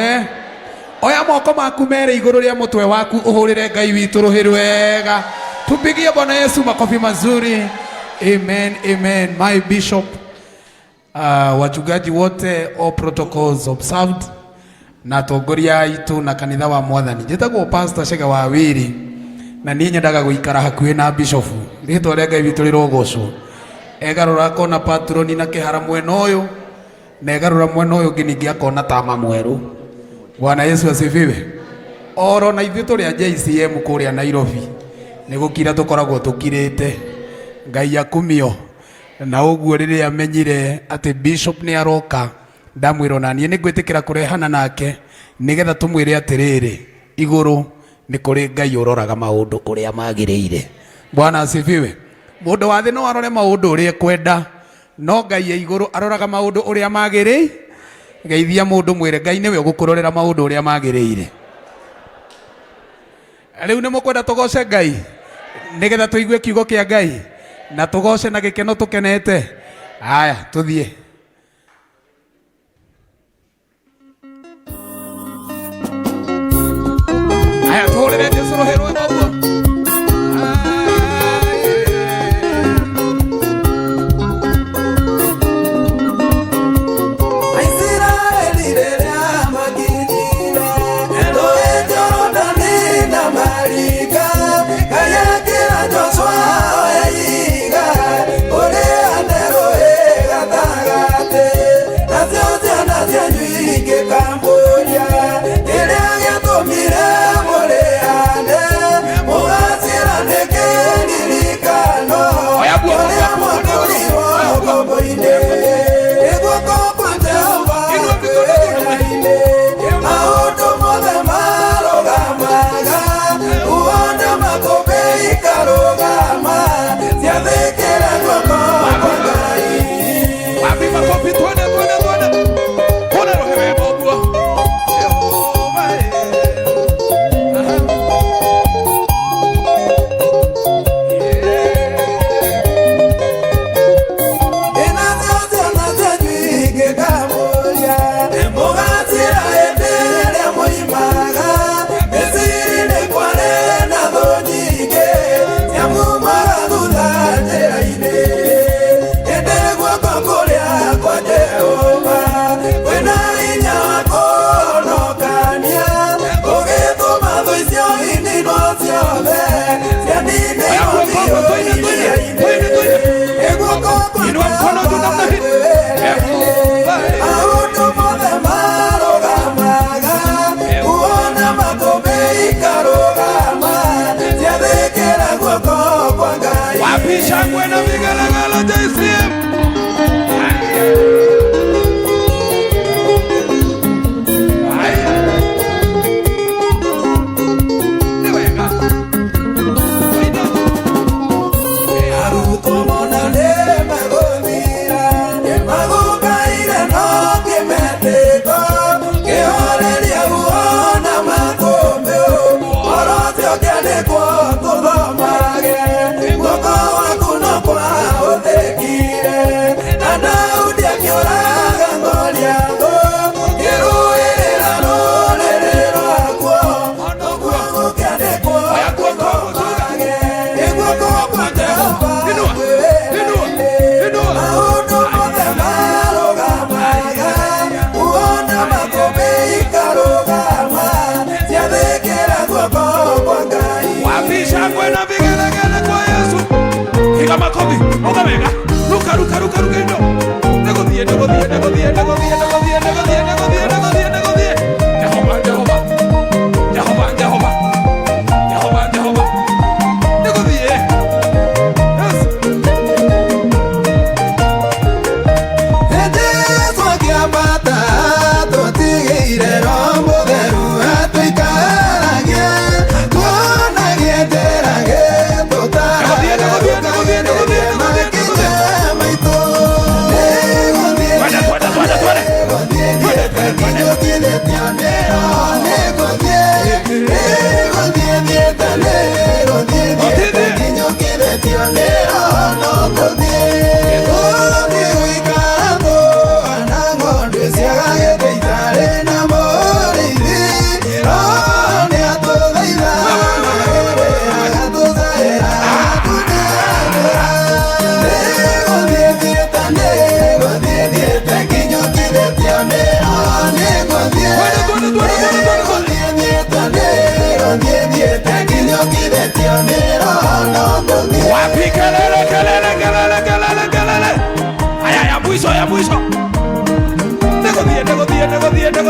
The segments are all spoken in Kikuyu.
Eh, oya moko maku mere igũrũ rĩa mũtwe waku ũhũrĩre Ngai witũ rũhĩ rwega. Tupigie Bwana Yesu makofi mazuri. Amen, amen. My bishop, wachungaji wote, all protocols observed, na atongoria aitũ na kanitha wa Mwathani. Njĩtagwo Pastor Chege wa Wĩrĩ na niĩ nyendaga gũikara hakuhĩ na bishofu. Rĩtwa rĩa Ngai witũ rĩrogocwo. Egarũra akona patroni na kĩhara mwena ũyũ na egarũra mwena ũyũ ũngĩ ningĩ akona tama mwerũ. Bwana Yesu asifiwe. Oro na ithuĩ tũrĩ a JCM kũrĩa Nairobi nĩ gũkira tũkoragwo tũkirĩte. Ngai akumio. Na ũguo rĩrĩa menyire atĩ bishop nĩ aroka, ndamwĩra ona niĩ nĩ ngwĩtĩkĩra kũrehana nake nĩgetha tũmwĩre atĩrĩrĩ, igũrũ nĩ kũrĩ Ngai ũroraga maũndũ ũrĩa magĩrĩire. Bwana asifiwe. Mũndũ wa thĩ no arore maũndũ ũrĩa ekwenda, no Ngai e igũrũ aroraga maũndũ ũrĩa magĩrĩire. Geithia mũndũ mwĩre Ngai nĩwe ũgũkũrorera maũndũ ũrĩa magĩrĩire. Rĩu nĩ mũkwenda tũgoce Ngai nĩgetha tũigue kiugo kĩa Ngai na tũgoce na gĩkeno tũkenete. Haya, tũthiĩ. Haya, tũhũrĩre Jesũ rũhĩ rwega ũguo. Aisiraeli rĩrĩa makinyire rũĩ Jorodani na marika, Ngai akĩra Joshua oe ihiga ũrĩane rũĩ gatagatĩ, nacio ciana cianyu ingĩkambũria kĩrĩa gĩatũmire mũrĩane.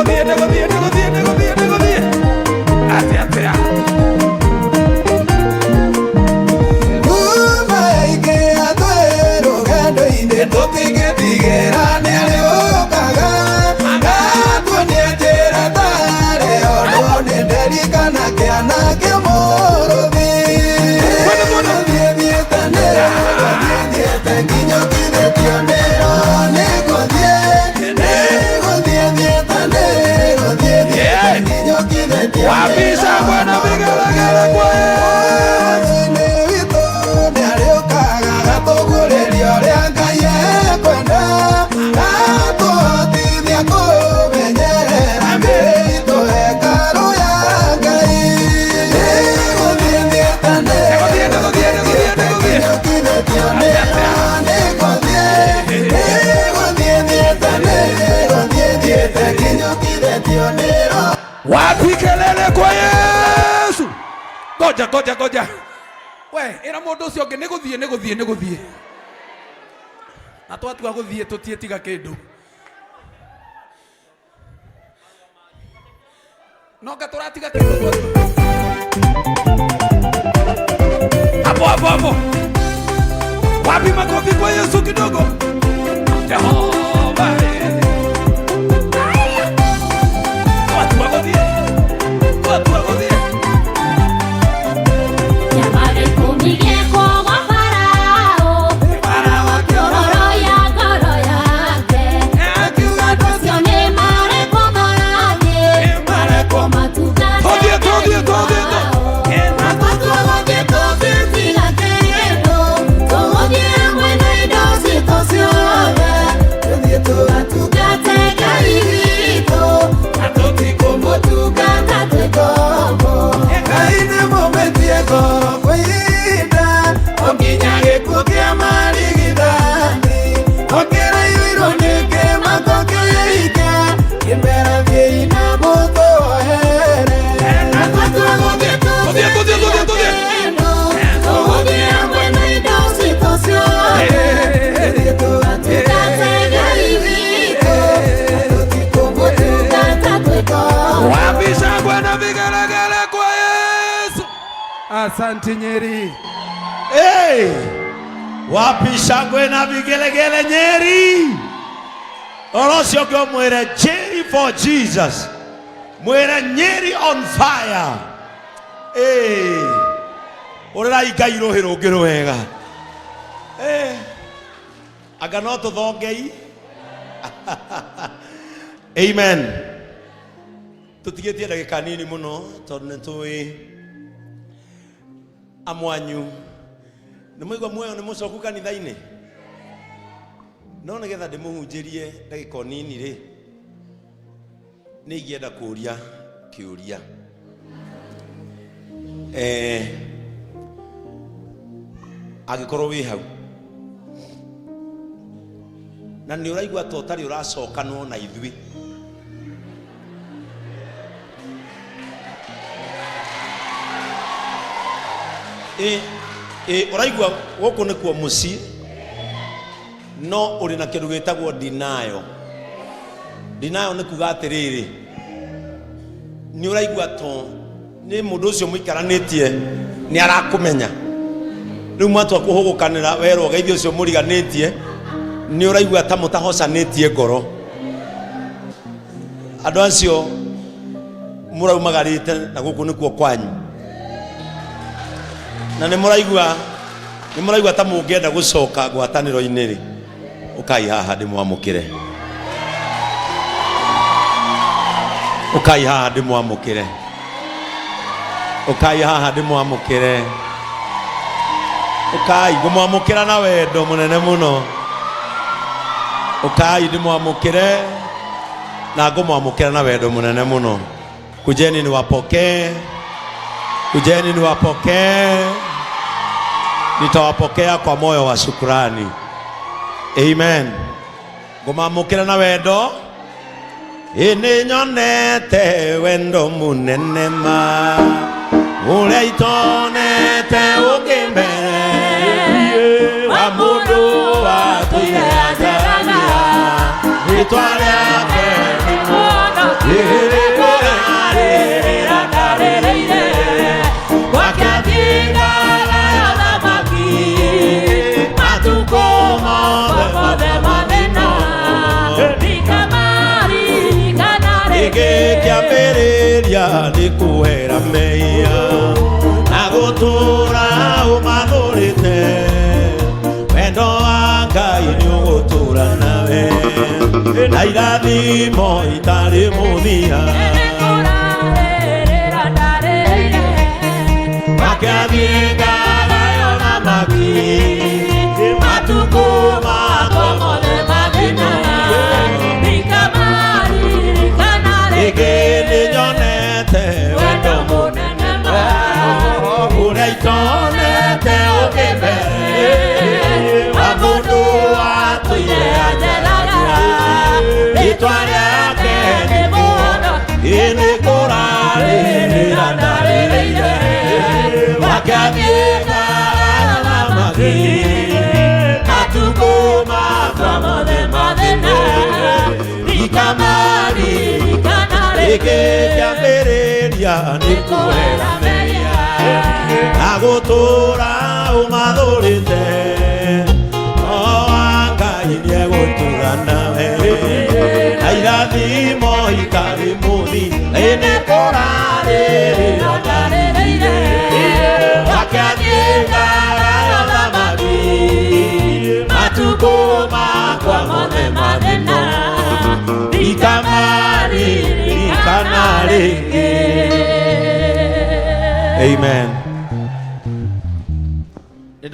Nĩgũthiĩ, nĩgũthiĩ, nĩgũthiĩ, nĩgũthiĩ, nĩgũthiĩ. Atĩa, atĩa? Kuma ikea twĩ rũgendo-inĩ tũtingĩtigĩra nĩarĩũkaga Gatuonia njĩra tarĩ ũndũ nĩnderikana kĩana kĩa mũrũthi. Nĩgũthiĩ thiĩte, nĩgũthiĩ thiĩte nginyũkithĩtio nĩro. Nĩgũthiĩ, nĩgũthiĩ thiĩte, nĩgũthiĩ thiĩte nginyũkithĩtio. Wapi shangwe na vigelegele kwa Yesu? Nĩ witũ nĩarĩũkaga gatũguũrĩria ũrĩa Ngai ekwenda, gatũhotithia kũmenyerera mĩĩrĩ itũ hekarũ ya Ngai. Nĩgũthiĩ thiĩte, Nĩgũthiĩ, nĩgũthiĩ, nĩgũthiĩ, nĩgũthiĩ. nĩgũthiĩ nĩgũthiĩ, nĩgũthiĩ thiĩte, nĩgũthiĩ thiĩte nginyũkithĩtio nĩro. Wapi kelele kwa Yesu? Ngoja, ngoja, ngoja. We, ĩra mũndũ ũcio ũngĩ nĩgũthiĩ, nĩgũthiĩ, nĩgũthiĩ. Na twatua gũthiĩ tũtiĩtiga kĩndũ. Nonga tũratiga kĩndũ twatua. Hapo hapo hapo. Wapi makofi kwa Yesu kidogo? Jehova. Eh. Twatua gũthiĩ. Twatua gũthiĩ. Kĩama ikũmi gĩekwo gwa Farao, ngoro ya ngoro yake. Akiuga andũ Acio nĩ marekwo marathiĩ, matungate Tũthiĩ, tũthiĩ, tũthiĩ, tũthiĩ. Twatua gũthiĩ tũngĩtiga kĩndũ, tũgũthiĩ hamwe na indo citũ ciothe, tũthiĩ tũgatungate Ngai witũ, na tũtikũmũtungata twĩ ngombo. Ngai nĩ mũmĩtie ngoro kwa ihinda o nginya gĩkuũ kĩa marigithathi okĩraiyũirwo nĩ kĩmako kĩike kĩmera thiĩi na mũtũhere. Na twatua gũthiĩ Tũthiĩ, tũthiĩ, tũthiĩ, tũthiĩ. kĩndũ, tũgũthiĩ hamwe na indo citũ ciothe, Tũthiĩ tũgatungate Ngai witũ, tũtikũmũtungata twĩ ngombo. Wapi shangwe na vigelegele kwa Yesu? Asante Nyeri. Hey! Wapi shangwe na vigelegele Nyeri? Oro ũcio ũngĩ ũmwĩre Nyeri for Jesus. Mwĩre Nyeri on fire. Hey! Ũrĩrai Ngai rũhĩ rũngĩ rwega. Hey! Anga no tũthongei. Amen. Tũtigĩtie ndagĩka nini mũno tondũ nĩ tũĩ amwanyu nĩ mwaigua muoyo nĩ mũcoku kanitha-inĩ no nĩgetha ndĩmũhunjĩrie ndagĩka o nini rĩ nĩ ingĩenda kũũria kĩũria. Angĩkorwo wĩ hau na nĩ ũraigua ta ũtarĩ ũracokanwo na ithuĩ, ĩ ũraigua gũkũ nĩkuo mũciĩ no ũrĩ na kĩndũ gĩtagwo denial. Denial nĩ kuga atĩrĩrĩ, nĩ ũraigua to nĩ mũndũ ũcio mũikaranĩtie nĩ arakũmenya rĩu mwatua kũhũgũkanĩra werwo geithio ũcio mũriganĩtie nĩ ũraigua ta mũtahocanĩtie ngoro. Andũ acio mũraumagarĩte na gũkũ nĩkuo kwanyu na nĩ mũraigua ta mũngĩenda gũcoka ngwatanĩro-inĩ rĩ, ũkai haha ndĩmwamũkĩre, ũkai haha ndĩmwamũkĩre, ũkai haha ndĩmwamũkĩre, ũkai ngũmwamũkĩra na wendo mũnene mũno, ũkai ndĩmwamũkĩre na ngũmwamũkĩra na wendo mũnene mũno. Kujeni niwapokee, kujeni niwapokee, nitawapokea kwa moyo wa shukrani. Amen. Ngũmamũkĩra na wendo. Ĩ nĩ nyonete wendo mũnene ma ũrĩa itonete ũngĩ mbere wa mũndũ watũire anjaragia rĩtwa rĩake nĩ. Kĩambĩrĩria nĩ kũhera mehia na gũtũũra ũmathũrĩte. Wendo wa Ngai nĩ ũgũtũũra nawe na irathimo itarĩ mũthia. Makĩathiĩ ngagayo na maki matukũ makwa mothe mathĩna. Rĩngĩ nĩnyonete wendo mũnene ũrĩa itonete ũngĩ mbere wa mũndũ watũire anjaragia rĩtwa rĩake nĩ mũno ĩ nĩ kũrarĩrĩra ndarĩrĩire wakĩathiĩ ngagaya na maki matukũ makwa mothe mathĩna ndikamaririkana rĩngĩ. Kĩambĩrĩria nĩ kũhera mehia na gũtũũra ũmathũrĩte. O wa Ngai nĩegũtũũra nawe na irathimo itarĩ mũthi ĩ nĩ kũrarĩrĩra ndarĩrĩire wakĩathiĩ ngagayo na maki matukũ makwa mothe mathĩna ndikamaririkana rĩngĩ. Amen. Nĩ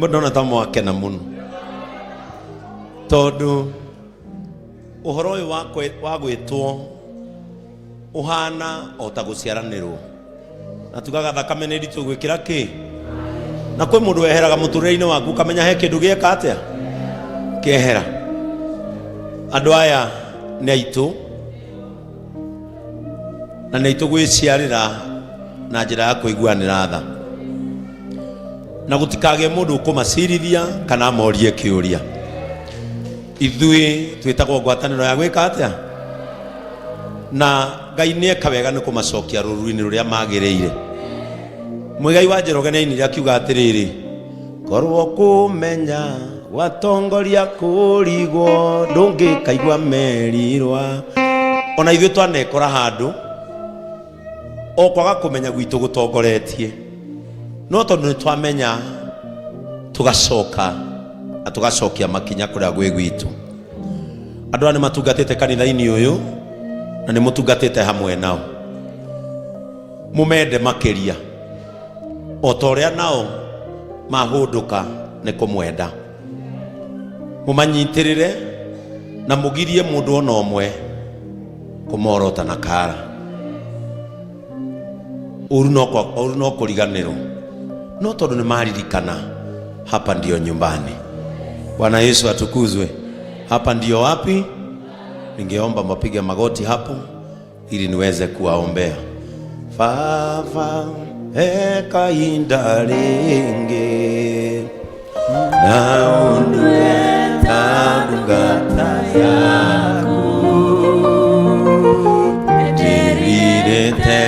ndona ta mwakena mũno tondũ ũhoro ũyũ wa gwĩtwo ũhana o ta gũciaranĩrwo na tugaga thakame nĩ nditũ gwĩkĩra kĩ na kwĩ mũndũ weheraga mũtũrĩre-inĩ waku ũkamenya he kĩndũ gĩeka atĩa kĩehera. Andũ aya nĩ aitũ na nĩ aitũ gwĩciarĩra na njĩra ya kũiguanĩra tha na gũtikagĩe mũndũ ũkũmacirithia kana amorie kĩũria. Ithuĩ twĩtagwo ngwatanĩro ya gwĩka atĩa na Ngai nĩeka wega nĩ kũmacokia rũru-inĩ rũrĩa magĩrĩire. Mũigai wa Njoroge nĩainire akiuga atĩrĩrĩ, korwo kũmenya gwatongoria kũrigwo ndũngĩkaigua merirwa. Ona ithuĩ twanekora handũ o kwaga kũmenya gwitũ gũtongoretie, no tondũ nĩ twamenya tũgacoka na tũgacokia makinya kũrĩa gwĩ gwitũ. Andũ aya nĩ matungatĩte kanitha-inĩ ũyũ na nĩ mũtungatĩte hamwe nao, mũmende makĩria o ta ũrĩa nao mahũndũka nĩ kũmwenda. Mũmanyitĩrĩre na mũgirie mũndũ ona ũmwe kũmorota na kara. Ũru no kũriganĩrwo, no tondũ nĩ maririkana hapa ndio nyumbani. Bwana Yesu atukuzwe. Hapa ndio wapi? Ningeomba mapige magoti hapo ili niweze kuwaombea. Baba ekainda rĩngĩ na ũndue ta ndungata yaku ndĩrirĩte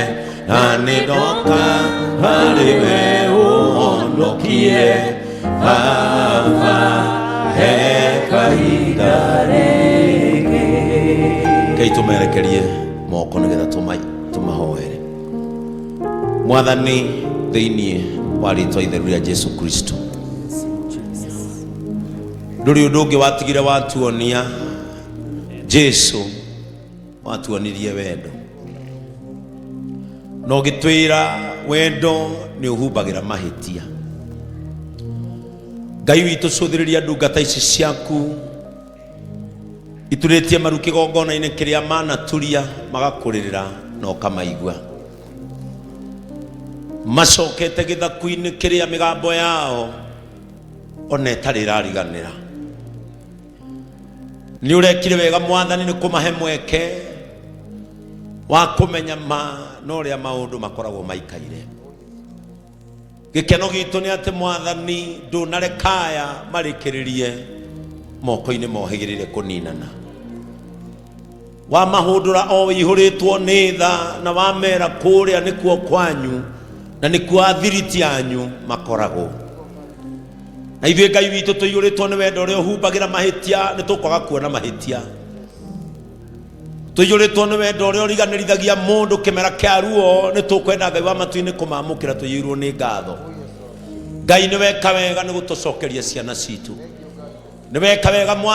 na nĩndoka harĩ we ũhonokie. Baba he kahinda rĩngĩ. Ngai tũmerekerie moko nĩgetha tũmahoere. Mwathani, thĩinĩ wa rĩtwa itheru rĩa Jesu Kristo, ndũrĩ ũndũ ũngĩ watigire watuonia Jesu, watuonirie wendo na ũgĩtwĩra wendo nĩ ũhumbagĩra mahĩtia. Ngai witũ, cũthĩrĩria ndungata ici ciaku iturĩtie maru kĩgongona-inĩ kĩrĩa manaturia magakũrĩrĩra na ũkamaigua. Macokete gĩthaku-inĩ kĩrĩa mĩgambo yao ona ĩtarĩ ĩrariganĩra. Nĩ ũrekire wega Mwathani nĩ kũmahe mweke wa kũmenya ma na ũrĩa maũndũ makoragwo maikaire. Gĩkeno gitũ nĩ atĩ Mwathani ndũnarekaya marĩkĩrĩrie moko-inĩ mohĩgĩrĩre kũninana. Wamahũndũra o wĩihũrĩtwo nĩ tha na wamera kũrĩa nĩkuo kwanyu na nĩkuo athiriti anyu makoragwo. Na ithuĩ Ngai witũ tũiyũrĩtwo nĩ wendo ũrĩa ũhumbagĩra mahĩtia, nĩ tũkwaga kuona mahĩtia. Tũiyũrĩtwo nĩ wendo ũrĩa ũriganĩrithagia mũndũ kĩmera kĩa ruo. Nĩ tũkwenda Ngai wa matu-inĩ kũmamũkĩra tũiyũirwo nĩ ngatho. Ngai, nĩ weka wega nĩ gũtũcokeria ciana citũ, nĩ weka wega mwa.